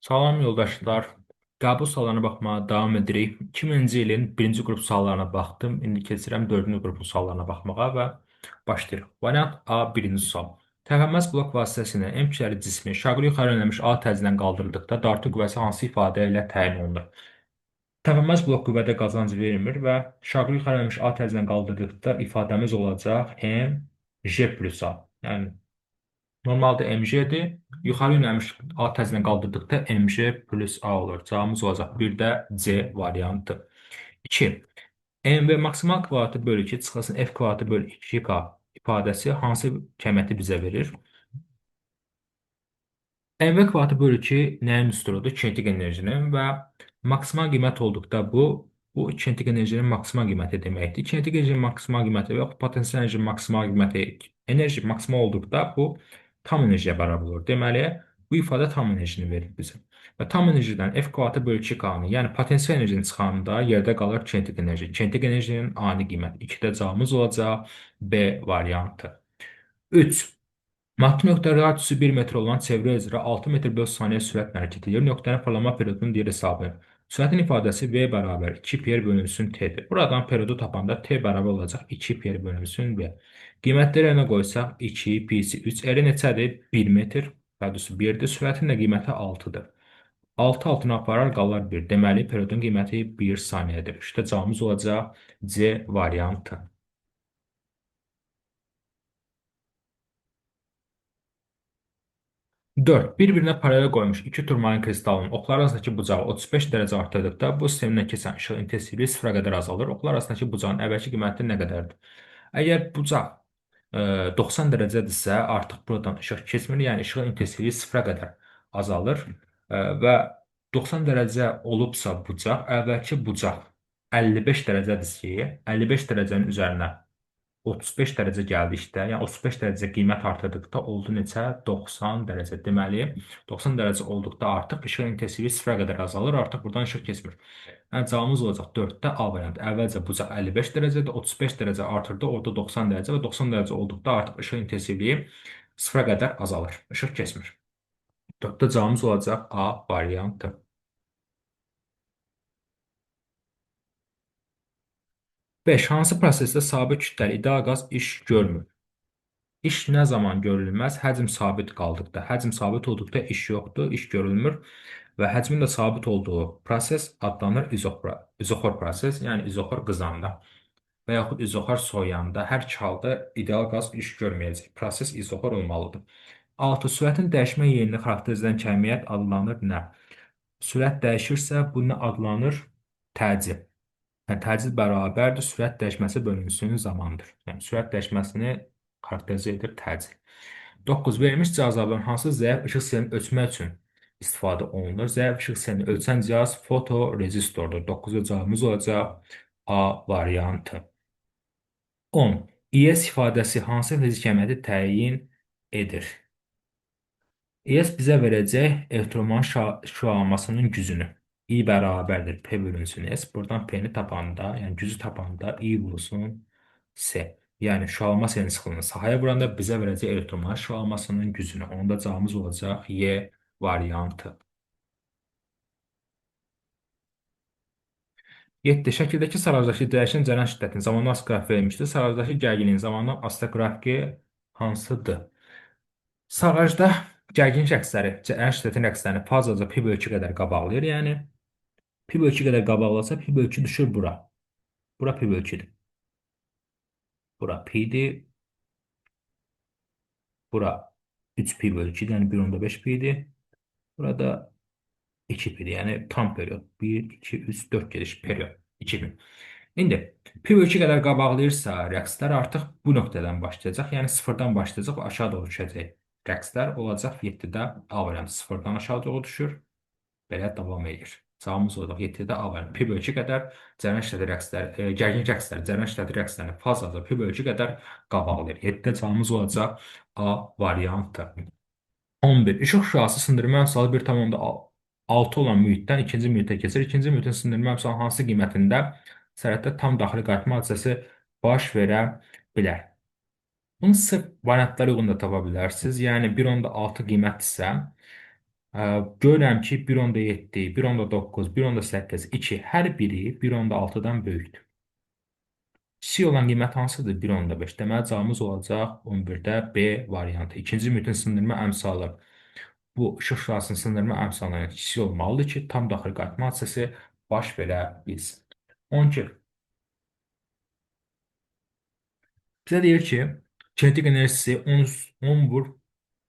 Salam yoldaşlar. Qəbul suallarına baxmağa davam edirik. 2000-ci ilin birinci qrup suallarına baxdım. İndi keçirəm dördüncü qrupun suallarına baxmağa və başlayırıq. Variant A, birinci sual. Tərpənməz blok vasitəsilə M kütləli cismi şaqlı yuxarı yönəlmiş A tərzindən qaldırıldıqda dartı qüvvəsi hansı ifadə ilə təyin olunur? Tərpənməz blok qüvvədə qazanc vermir və şaqlı yuxarı yönəlmiş A tərzindən qaldırdıqda ifadəmiz olacaq M J plus A. Yəni normalda MJ-dir. Yuxarı yönəlmiş A tərzindən qaldırdıqda MJ plus A olur. Cavabımız olacaq bir də C variantı. 2. MV maksimal kvadratı bölü 2 çıxılsın F kvadratı bölü 2K ifadəsi hansı kəmiyyəti bizə verir? MV kvadratı bölü 2 nəyin düsturudur? Kinetik enerjinin və maksimal qiymət olduqda bu kinetik enerjinin maksimal qiyməti deməkdir. Kinetik enerjinin maksimal qiyməti və yaxud potensial enerjinin maksimal qiyməti, enerji maksimal olduqda bu tam enerjiyə bərabər olur. Deməli, bu ifadə tam enerjini verir bizə. Və tam enerjidən F kvadratı bölü 2K-nı, yəni potensial enerjinin çıxanında yerdə qalır kinetik enerji. Kinetik enerjinin ani qiyməti 2-də cavabımız olacaq B variantı. 3. Maddi nöqtə radiusu 1 metr olan çevrə üzrə 6 metr böl saniyə sürətlə hərəkət edir. Nöqtənin fırlanma periodunun digər hesabı. Sürətin ifadəsi V bərabər 2 pi r bölünsün T-dir. Buradan periodu tapanda T bərabər olacaq 2 pi r bölünsün V. Qiymətləri yerinə qoysaq 2, pi-si 3, R neçədir? 1 metr, radiusu 1-dir. Sürətin də qiyməti 6-dır. 6 altına aparar, qalar 1. Deməli, periodun qiyməti 1 saniyədir. İşte cavabımız olacaq C variantı. 4. Bir-birinə paralel qoymuş iki turmalin kristalının oxlar arasındakı bucağı 35 dərəcə artırdıqda bu sistemdən keçən işıq intensivliyi sıfıra qədər azalır. Oxlar arasındakı bucağın əvvəlki qiyməti nə qədərdir? Əgər bucaq 90 dərəcədirsə, artıq buradan işıq keçmir, yəni işığın intensivliyi sıfıra qədər azalır və 90 dərəcə olubsa bucaq, əvvəlki bucaq 55 dərəcədir ki, 55 dərəcənin üzərinə 35 dərəcə gəldikdə, yəni 35 dərəcə qiymət artırdıqda oldu neçə? 90 dərəcə. Deməli, 90 dərəcə olduqda artıq işığın intensivliyi sıfıra qədər azalır, artıq buradan işıq keçmir. Yəni cavabımız olacaq 4-də A variantı. Əvvəlcə bucaq 55 dərəcədir, 35 dərəcə artırdı, orada 90 dərəcə və 90 dərəcə olduqda artıq işığın intensivliyi sıfıra qədər azalır. İşıq keçmir. 4-də cavabımız olacaq A variantı. 5. Hansı prosesdə sabit kütləli ideal qaz iş görmür? İş nə zaman görülməz? Həcm sabit qaldıqda. Həcm sabit olduqda iş yoxdur, iş görülmür və həcmin də sabit olduğu proses adlanır izoxor proses, yəni izoxor qızanda və yaxud izoxor soyuyanda hər iki halda ideal qaz iş görməyəcək. Proses izoxor olmalıdır. 6. Sürətin dəyişmə yerini xarakterizə edən kəmiyyət adlanır nə? Sürət dəyişirsə bu nə adlanır? Təcil. Yəni, təcil bərabərdir sürət dəyişməsi bölünsün zamandır. Yəni, sürət dəyişməsini xarakterizə edir təcil. 9. Verilmiş cihazlardan hansı zəif işıq silini ölçmək üçün istifadə olunur? Zəif işıq silini ölçən cihaz fotorezistordur. 9-da cavabımız olacaq A variantı. 10. IS ifadəsi hansı fiziki kəmiyyəti təyin edir? IS bizə verəcək elektromanqnit şüalanmasının gücünü. I bərabərdir P bölünsün S. Buradan P-ni tapanda, yəni gücü tapanda I vurulsun S. Yəni şüalanma selinin sıxlığını sahəyə vuranda bizə verəcək elektromanqnit şüalanmasının gücünü. Onda cavabımız olacaq Y variantı. 7. Şəkildəki saracdakı dəyişən cəryan şiddətinin zamandan asılı qrafik verilmişdir. Saracdakı gərginliyin zamandan asılı qrafiki hansıdır? Saracda gərginlik rəqsləri, cəryan şiddətinin rəqslərini fazaca pi bölü 2 qədər qabaqlayır. Yəni pi bölü 2 qədər qabaqlasa pi bölü 2 düşür bura. Bura pi bölü 2-dir. Bura pi-dir. Bura 3 pi bölü 2-dir, yəni 1.5 pi-dir. Burada 2 pi-dir, yəni tam period. 1, 2, 3, 4 gediş period. 2 pi. İndi pi bölü 2 qədər qabaqlayırsa rəqslər artıq bu nöqtədən başlayacaq. Yəni sıfırdan başlayacaq və aşağı doğru düşəcək. Rəqslər olacaq 7-də A variantı sıfırdan aşağı doğru düşür. Belə davam edir. Cavabımız olacaq 7-də A variantı. Pi bölü 2 qədər cəryan şiddəti rəqsləri, gərginlik rəqsləri, cəryan şiddəti rəqslərini fazaca pi bölü 2 qədər qabaqlayır. 7-də cavabımız olacaq A variantı. 11. İşıq şüası sındırma əmsalı 1,6 olan mühitdən ikinci mühitə keçir. İkinci mühitin sındırma əmsalı hansı qiymətində sərhəddə tam daxili qayıtma hadisəsi baş verə bilər? Bunu sırf variantlara uyğun da tapa bilərsiniz. Yəni 1,6 qiymətdirsə, Görürəm ki, 1.7, 1.9, 1.8, 2 hər biri 1.6-dan böyükdür. Kiçik olan qiymət hansıdır? 1.5. Deməli, cavabımız olacaq 11-də B variantı. İkinci mühütin sındırma əmsalı. Bu işıq şüasının sındırma əmsalından kiçik olmalıdır ki, tam daxil qayıtma hadisəsi baş verə bilsin. 12. Bizə deyir ki, kinetik enerjisi 10 vur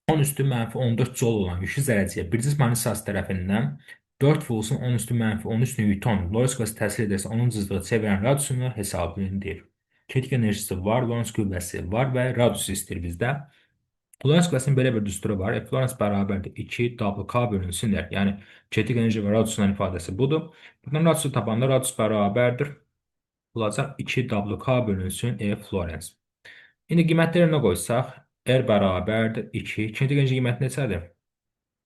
10 üstü mənfi 14 joule olan yüklü zərrəciyə bir cismani əsas tərəfindən 4 vurulsun 10 üstü mənfi 13 Newton Lorentz qüvvəsi təsir edərsə onun cızdığı çevirən radiusunu hesablayın deyir. Kinetik enerjisi var, Lorentz qüvvəsi var və radiusu istəyir bizdə. Lorentz qüvvəsinin belə bir düsturu var. F Lorentz bərabərdir 2 WK bölünsün R. Yəni kinetik enerji və radiusunun ifadəsi budur. Buradan radiusu tapanda radius bərabərdir. Olacaq 2 WK bölünsün F Lorentz. İndi qiymətləri nə qoysaq, R bərabərdir 2. Kinetik enerji qiyməti neçədir?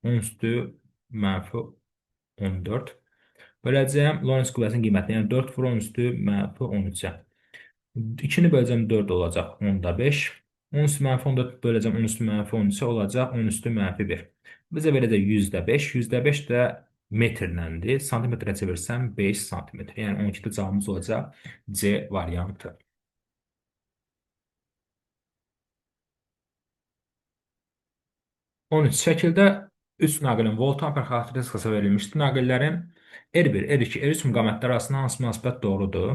10 üstü mənfi 14. Böləcəyəm Lorentz qüvvəsinin qiymətini, yəni 4 vur 10 üstü mənfi 13-ə. 2-ni böləcəm 4 olacaq 10-da 5. 10 üstü mənfi 14 böləcəm 10 üstü mənfi 13-ə olacaq 10 üstü mənfi 1. Bizə verəcək %5. %5 də metrləndir. Santimetrə çevirsəm 5 santimetr. Yəni 12-də cavabımız olacaq C variantı. 13. Şəkildə 3 naqilin volt-amper xarakteristikası verilmişdir. Naqillərin R1, R2, R3 müqamətləri arasında hansı münasibət doğrudur?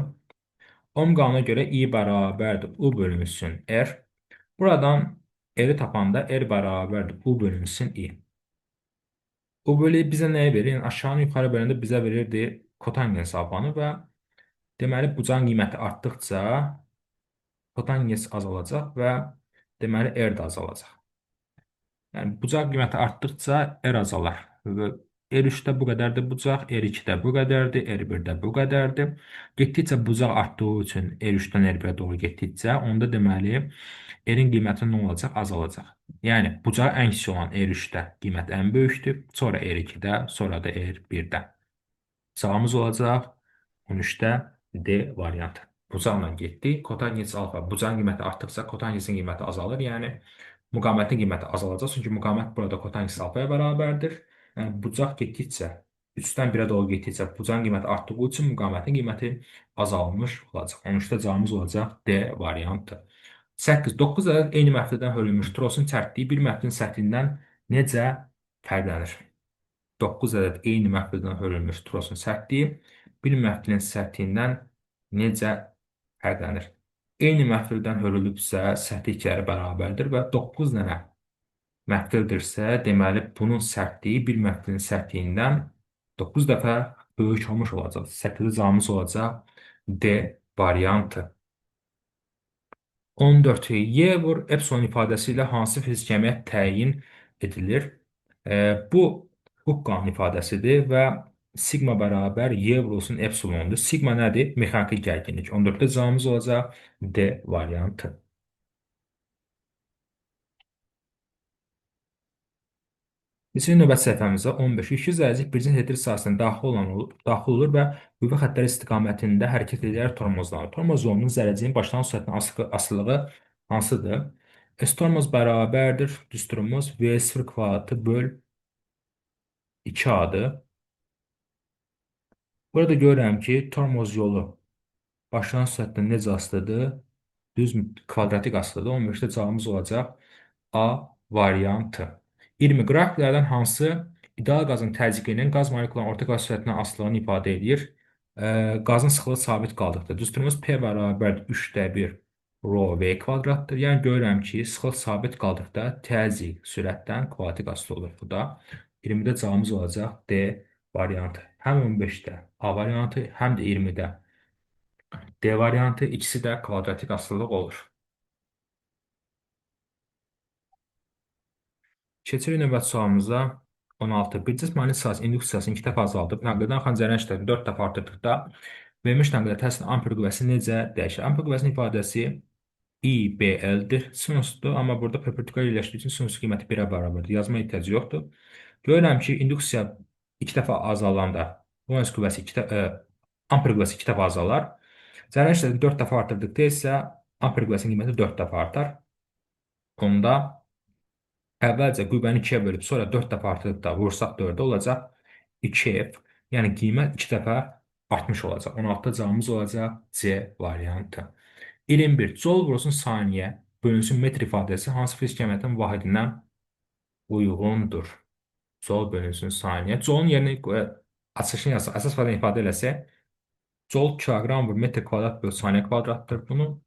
Ohm qanuna görə I bərabərdir U bölünsün R. Buradan R-i tapanda R bərabərdir U bölünsün I. U bölü bizə nəyi verir? Yəni aşağını yuxarı böləndə bizə verirdi kotangens alfanı və deməli bucağın qiyməti artdıqca kotangens azalacaq və deməli R də azalacaq. Yəni bucaq qiyməti artdıqca R azalar. Və R3-də bu qədərdir bucaq, R2-də bu qədərdir, R1-də bu qədərdir. Getdikcə bucaq artdığı üçün R3-dən R1-ə doğru getdikcə onda deməli R-in qiyməti nə olacaq? Azalacaq. Yəni bucağı ən kiçik olan R3-də qiymət ən böyükdür, sonra R2-də, sonra da R1-də. Cavabımız olacaq 13-də D variantı. Bucaqla getdik. Kotangens alfa. Bucağın qiyməti artdıqca kotangensin qiyməti azalır. Yəni müqavimətin qiyməti azalacaq. Çünki müqavimət burada kotangens alfaya bərabərdir. Yəni bucaq getdikcə 3-dən 1-ə doğru getdikcə bucağın qiyməti artdığı üçün müqavimətin qiyməti azalmış olacaq. 13-də cavabımız olacaq D variantı. 8. 9 ədəd eyni məftildən hörülmüş trosun sərtliyi bir məftilin sərtliyindən necə fərqlənir? 9 ədəd eyni məftildən hörülmüş trosun sərtliyi bir məftilin sərtliyindən necə fərqlənir? Eyni məftildən hörülübsə, sərtlikləri bərabərdir və 9 dənə məftildirsə, deməli bunun sərtliyi bir məftilin sərtliyindən 9 dəfə böyük olmuş olacaq. 8-də cavabımız olacaq D variantı. 14. Y vur epsilon ifadəsi ilə hansı fiziki kəmiyyət təyin edilir? Bu Hooke qanunu ifadəsidir və sigma bərabər Y vurulsun epsilondur. Sigma nədir? Mexaniki gərginlik. 14-də cavabımız olacaq D variantı. Keçirik növbəti səhifəmizə. 15. 200 zərrəcik bir cins elektrik sahəsinə daxil olur və qüvvə xəttləri istiqamətində hərəkət edərək tormozlanır. Tormoz yolunun zərrəciyin başlanğıc sürətinə asılılığı hansıdır? S tormoz bərabərdir. Düsturumuz V0 kvadratı böl 2A-dır. Burada görürəm ki, tormoz yolu başlanğıc sürətdən necə asılıdır? Düz kvadratik asılıdır. 15-də cavabımız olacaq A variantı. 20. Qrafiklərdən hansı ideal qazın təzyiqinin qaz molekularının orta qaz sürətinə asılılığını ifadə edir? Qazın sıxlığı sabit qaldıqda düsturumuz P bərabərdir 3-də 1 rho V kvadratdır. Yəni görürəm ki, sıxlıq sabit qaldıqda təzyiq sürətdən kvadratik asılı olur. Bu da 20-də cavabımız olacaq D variantı. Həm 15-də A variantı, həm də 20-də D variantı, ikisi də kvadratik asılılıq olur. Keçirik növbəti sualımıza. 16. Bir cismani sahəsi induksiyasını 2 dəfə azaldıb, naqildən axan cərəyan şiddətini 4 dəfə artırdıqda verilmiş naqildə təsir amper qüvvəsi necə dəyişir? Amper qüvvəsinin ifadəsi IBL-dir. Sinusdur, amma burada perpendikular yerləşdiyi üçün sinus qiyməti 1-ə bərabərdir. Yazma ehtiyacı yoxdur. Görürəm ki, induksiya 2 dəfə azalanda Lorentz qüvvəsi 2 dəfə, amper qüvvəsi 2 dəfə azalar. Cərəyan şiddətini 4 dəfə artırdıqda isə amper qüvvəsinin qiyməti 4 dəfə artar. Onda Əvvəlcə qüvvəni 2-yə bölüb, sonra 4 dəfə artırıb da vursaq 4-ə olacaq 2F. Yəni qiymət 2 dəfə artmış olacaq. 16-da cavabımız olacaq C variantı. 21. Joule vurulsun saniyə bölünsün metr ifadəsi hansı fiziki kəmiyyətin vahidindən uyğundur? Joule bölünsün saniyə. Joule-un yerinə açılışını yazsaq, əsas ifadəni ifadə eləsək, Joule kiloqram vur metr kvadrat böl saniyə kvadratdır. Bunu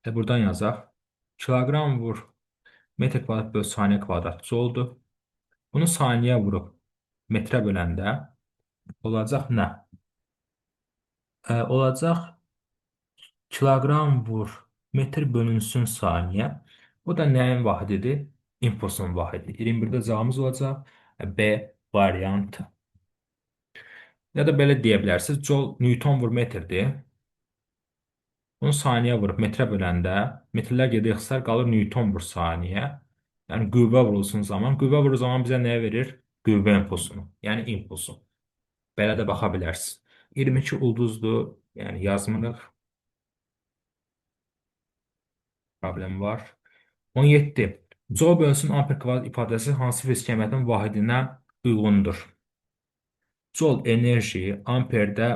buradan yazaq. Kiloqram vur metr kvadrat böl saniyə kvadrat Joule-dur. Bunu saniyə vurub metrə böləndə olacaq nə? Olacaq kiloqram vur metr bölünsün saniyə. Bu da nəyin vahididir? İmpulsun vahidi. 21-də cavabımız olacaq B variantı. Ya da belə deyə bilərsiniz. Joule Newton vur metrdir. Bunu saniyə vurub metrə böləndə metrlər gedir ixtisar qalır Newton vur saniyə. Yəni qüvvə vurulsun zaman. Qüvvə vurur zaman bizə nəyə verir? Qüvvə impulsunu. Yəni impulsu. Belə də baxa bilərsiniz. 22 ulduzdur. Yəni yazmırıq. Problem var. 17. Joule bölünsün amper kvadrat ifadəsi hansı fiziki kəmiyyətin vahidinə uyğundur? Joule enerji amperdə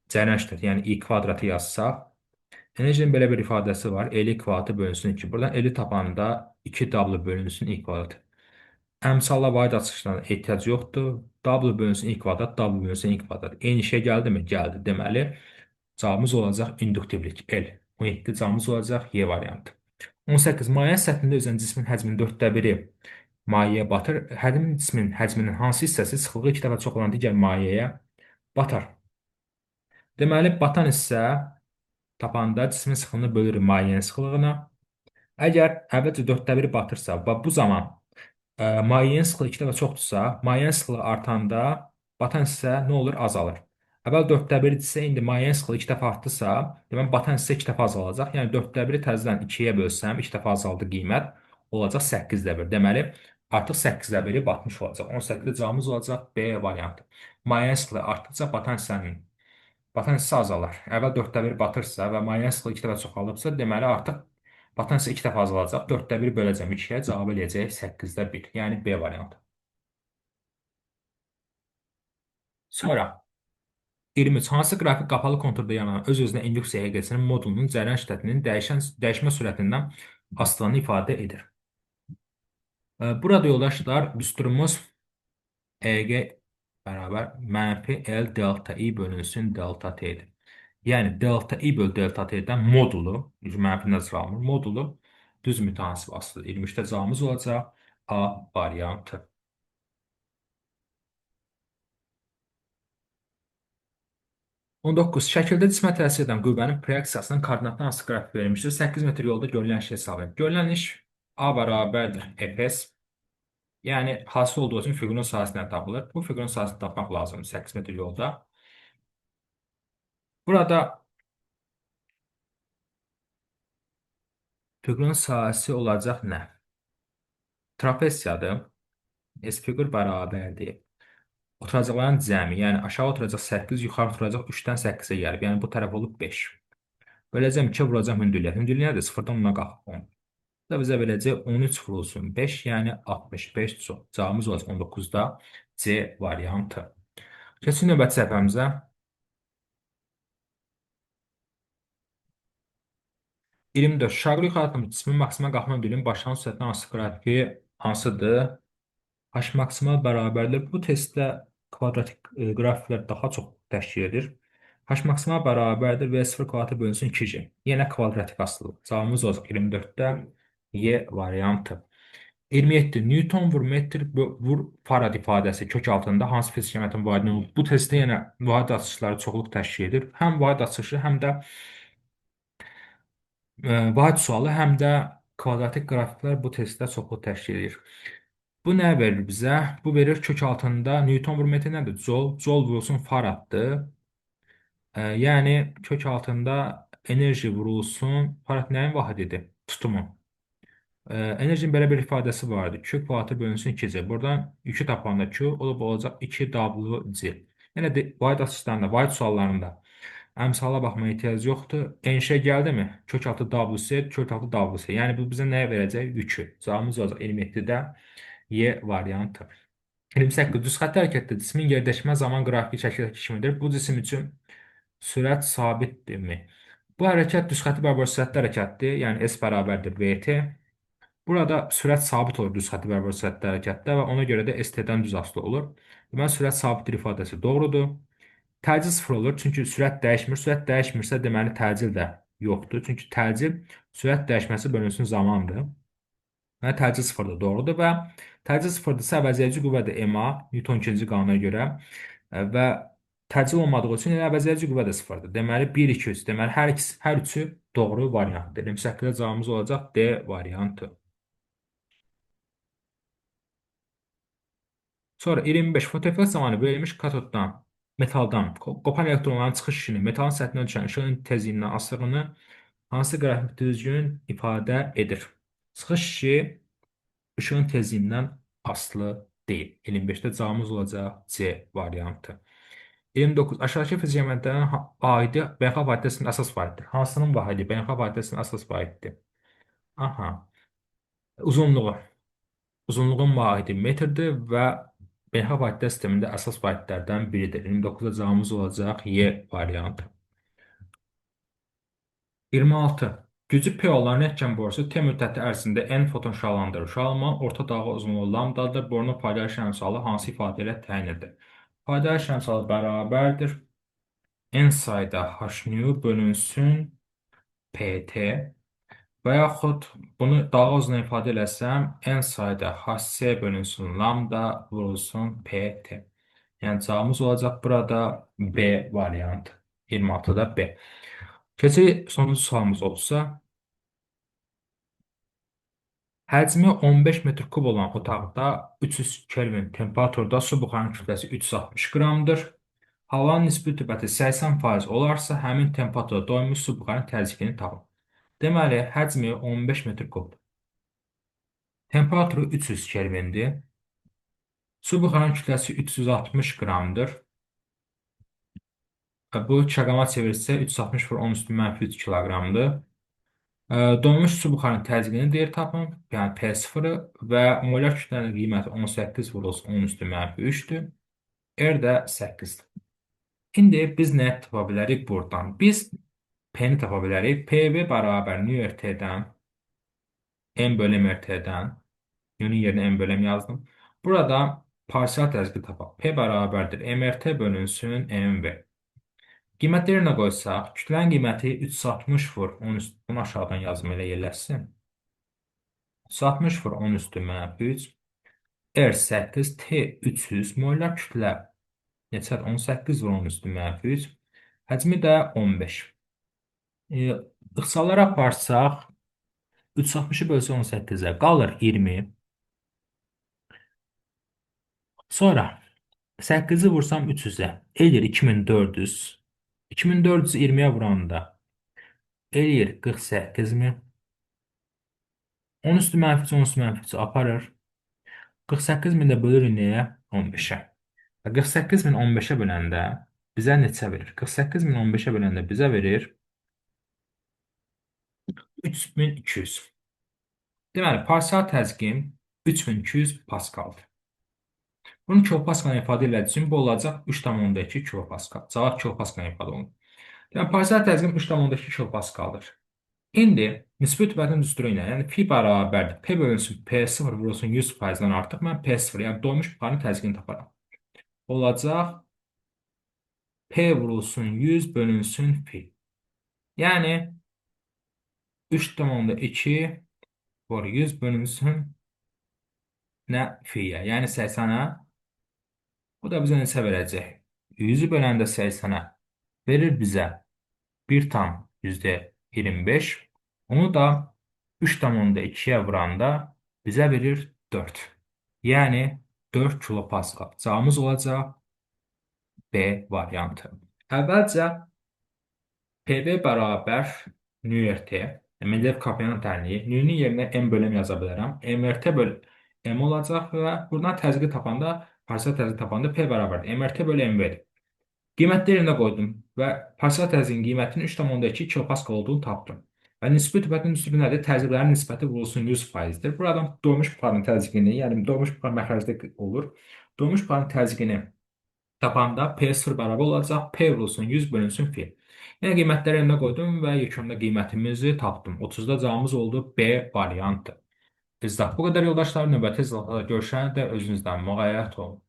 cəryan şiddəti, yəni I kvadratı yazsaq, enerjinin belə bir ifadəsi var. L kvadratı bölünsün 2. Buradan L tapanda 2W bölünsün I kvadratı. Əmsalla vahid açılışlarına ehtiyac yoxdur. W bölünsün I kvadrat, W bölünsün I kvadrat. Eyni şey gəldimi? Gəldi. Deməli, cavabımız olacaq induktivlik L. 17 cavabımız olacaq Y variantı. 18. Maye səthində üzən cismin həcminin 4də 1-i mayeyə batır. Həmin cismin həcminin hansı hissəsi sıxlığı 2 dəfə çox olan digər mayeyə batar? Deməli, batan hissə tapanda cismin sıxlığını bölürük mayenin sıxlığına. Əgər əvvəlcə 4də 1 batırsa və bu zaman mayenin sıxlığı 2 dəfə çoxdursa, mayenin sıxlığı artanda batan hissə nə olur? Azalır. Əvvəl 4də 1 idisə, indi mayenin sıxlığı 2 dəfə artdısa, deməli batan hissə 2 dəfə azalacaq. Yəni 4də 1-i təzədən 2-yə bölsəm, 2 dəfə azaldı qiymət, olacaq 8də 1. Deməli, artıq 8də 1-i batmış olacaq. 18-də cavabımız olacaq B variantı. Mayenin sıxlığı artdıqca batan hissə azalar. Əvvəl 4də 1 batırsa və mayenin sıxlığı 2 dəfə çoxalıbsa, deməli artıq batan hissə 2 dəfə azalacaq. 4də 1 böləcəm 2-yə, cavab eləyəcək 8də 1. Yəni B variantı. Sonra 23. Hansı qrafik qapalı konturda yaranan öz-özünə induksiya EQ-sinin modulunun cəryan şiddətinin dəyişmə sürətindən asılılığını ifadə edir? Burada yoldaşlar düsturumuz EQ bərabər mənfi L delta I bölünsün delta T-dir. Yəni delta I böl delta T-dən modulu, mənfi nəzərə alınır, modulu düz mütənasib asılıdır. 23-də cavabımız olacaq A variantı. 19. Şəkildə cismə təsir edən qüvvənin proyeksiyasının koordinatlı hansı qrafik verilmişdir? 8 metr yolda görülən işi hesab edin. Görülən iş A bərabərdir Fs. Yəni hasil olduğu üçün fiqurun sahəsindən tapılır. Bu fiqurun sahəsini tapmaq lazımdır 8 metr yolda. Burada fiqurun sahəsi olacaq nə? Trapesiyadır. S fiqur bərabərdir. Oturacaqların cəmi, yəni aşağı oturacaq 8, yuxarı oturacaq 3-dən 8-ə gəlib. Yəni bu tərəf olub 5. Böləcəm 2 vuracaq hündürlüyə. Hündürlüyə nədir? 0-dan 10-a qalxıb 10. Bu da bizə verəcək 13 vurulsun 5, yəni 65 çox. Cavabımız olacaq 19-da C variantı. Keçin növbəti səhifəmizə. 24. Şarlı yuxarı atılmış cismin maksimal qalxma hündürlüyünün başlanğıc sürətindən hansı qrafiki hansıdır? H maksimal bərabərdir. Bu testdə kvadratik qrafiklər daha çox təşkil edir. H maksimal bərabərdir V0 kvadratı bölünsün 2G. Yenə kvadratik asılılıq. Cavabımız olacaq 24-də Y variantı. 27. Newton vur metr vur farad ifadəsi kök altında hansı fiziki kəmiyyətin vahidini olur? Bu testdə yenə vahid açışları çoxluq təşkil edir. Həm vahid açışı, həm də vahid sualı, həm də kvadratik qrafiklər bu testdə çoxluq təşkil edir. Bu nə verir bizə? Bu verir kök altında Newton vur metr nədir? Joule. Joule vurulsun faraddır. Yəni kök altında enerji vurulsun. Farad nəyin vahididir? Tutumun. Enerjinin belə bir ifadəsi vardı. Q kvadratı bölünsün 2C. Buradan yükü tapanda Q olub olacaq 2WC. Yenə də vahid açışlarında, vahid suallarında Əmsala baxmaya ehtiyac yoxdur. Enşə gəldimi? Kök altı WC, kök altı WC. Yəni bu bizə nəyə verəcək? Yükü. Cavabımız olacaq 27-də Y variantı. 28. Düz xətti hərəkətdə cismin yerləşmə zaman qrafiki şəkildəki kimidir. Bu cisim üçün sürət sabitdirmi? Bu hərəkət düz xətti bərabər sürətli hərəkətdir. Yəni S bərabərdir VT. Burada sürət sabit olur düz xətti bərabər sürətli hərəkətdə və ona görə də ST-dən düz asılı olur. Deməli, sürət sabitdir ifadəsi doğrudur. Təcil sıfır olur, çünki sürət dəyişmir. Sürət dəyişmirsə, deməli təcil də yoxdur. Çünki təcil sürət dəyişməsi bölünsün zamandır. Və təcil sıfırdır, doğrudur və təcil sıfırdırsa əvəzedici qüvvə də MA, Newton ikinci qanuna görə və təcil olmadığı üçün elə əvəzedici qüvvə də sıfırdır. Deməli 1, 2, 3. Deməli hər üçü doğru variantdır. 28-də cavabımız olacaq D variantı. Sonra 25. Fotoeffekt zamanı verilmiş katoddan, metaldan qopan elektronların çıxış işini, metalın səthinə düşən işığın tezliyindən asılılığını hansı qrafik düzgün ifadə edir? Çıxış işi işığın tezliyindən asılı deyil. 25-də cavabımız olacaq C variantı. 29. Aşağıdakı fiziki əməliyyatların vahidi beynəlxalq vahidəsinin əsas vahididir. Hansının vahidi beynəlxalq vahidəsinin əsas vahididir? Aha. Uzunluğu. Uzunluğun vahidi metrdir və beynəlxalq vahidlər sistemində əsas vahidlərdən biridir. 29-da cavabımız olacaq Y variantı. 26. Gücü P olan rentgen borusu T müddəti ərzində N foton şüalandırır. Şüalanmanın orta dalğa uzunluğu lambdadır. Borunun faydalı əmsalı hansı ifadə ilə təyin edilir? Faydalı əmsalı bərabərdir. N sayda H nu bölünsün PT və yaxud bunu dalğa uzunluğu ifadə eləsəm N sayda HC bölünsün lambda vurulsun PT. Yəni cavabımız olacaq burada B variantı. 26-da B. Keçək sonuncu sualımız olsa. Həcmi 15 metr kub olan otaqda 300 Kelvin temperaturda su buxarının kütləsi 360 qramdır. Havanın nisbi rütubəti 80% olarsa, həmin temperaturda doymuş su buxarının təzyiqini tapın. Deməli, həcmi 15 metr kubdur. Temperaturu 300 Kelvindir. Su buxarının kütləsi 360 qramdır. Bu kiloqrama çevirsə 360 vur 10 üstü mənfi 3 kiloqramdır. Donmuş su buxarının təzyiqini deyir tapın, yəni P0-ı və molar kütlənin qiyməti 18 vurulsun 10 üstü mənfi 3-dür. R də 8-dir. İndi biz nə tapa bilərik buradan? Biz P-ni tapa bilərik. PV bərabər nu RT-dən M bölü MRT-dən N-nin yerinə M bölü M yazdım. Burada parsial təzyiqi tapaq. P bərabərdir MRT bölünsün MV. Qiymətlərinə qoysaq, kütlənin qiyməti 360 vur 10 üstü, bunu aşağıdan yazım elə yerləşsin. 360 vur 10 üstü mənfi 3, R 8, T 300, molar kütlə neçədir? 18 vur 10 üstü mənfi 3, həcmi də 15. İxtisarlara aparsaq, 360-ı bölsə 18-ə qalır 20. Sonra 8-i vursam 300-ə, eləyir 2400. 2420-yə vuranda eləyir 48000. 10 üstü mənfi 3, 10 üstü mənfi 3 aparır. 48000 də bölürük nəyə? 15-ə. 48000 15-ə böləndə bizə neçə verir? 48000 15-ə böləndə bizə verir 3200. Deməli, parsial təzyiqim 3200 paskaldır. Bunu kilopaskal ifadə elədiyi üçün bu olacaq 3,2 kilopaskal. Cavab kilopaskal ifadə olunur. Yəni, parsial təzyiqim 3,2 kilopaskaldır. İndi nisbi rütubətin düsturu ilə, yəni fi bərabərdir. P bölünsün P0 vurulsun 100%-dən artıq mən P0, yəni doymuş buxarın təzyiqini taparam. Olacaq P vurulsun 100 bölünsün fi. Yəni 3,2 vur 100 bölünsün nə fiyə, yəni 80-ə. Bu da bizə neçə verəcək? 100-ü böləndə 80-ə verir bizə 1,25%. Onu da 3,2-yə vuranda bizə verir 4. Yəni 4 kilopaskal. Cavabımız olacaq B variantı. Əvvəlcə PV bərabər nü RT, Mendeleyev Kaplanın tənliyi. Nü-nün yerinə M bölü M yaza bilərəm. MRT bölü M olacaq və buradan təzyiqi tapanda, parsial təzyiqi tapanda P bərabərdir. MRT bölü MV-dir. Qiymətləri yerinə qoydum. Və parsial təzyiqin qiymətinin 3,2 kilopaskal olduğunu tapdım. Və nisbi rütubətin üslubu nədir? Təzyiqlərin nisbəti vurulsun 100%-dir. Buradan doymuş buxarın təzyiqini, yəni doymuş buxar məxrəcdə olur. Doymuş buxarın təzyiqini tapanda P0 bərabər olacaq. P vurulsun 100 bölünsün F. Yəni qiymətləri yerine qoydum və yekunda qiymətimizi tapdım. 30-da cavabımız oldu B variantı. İzah bu qədər yoldaşlar. Növbəti izahlarda görüşənə də özünüzdən müğayət olun.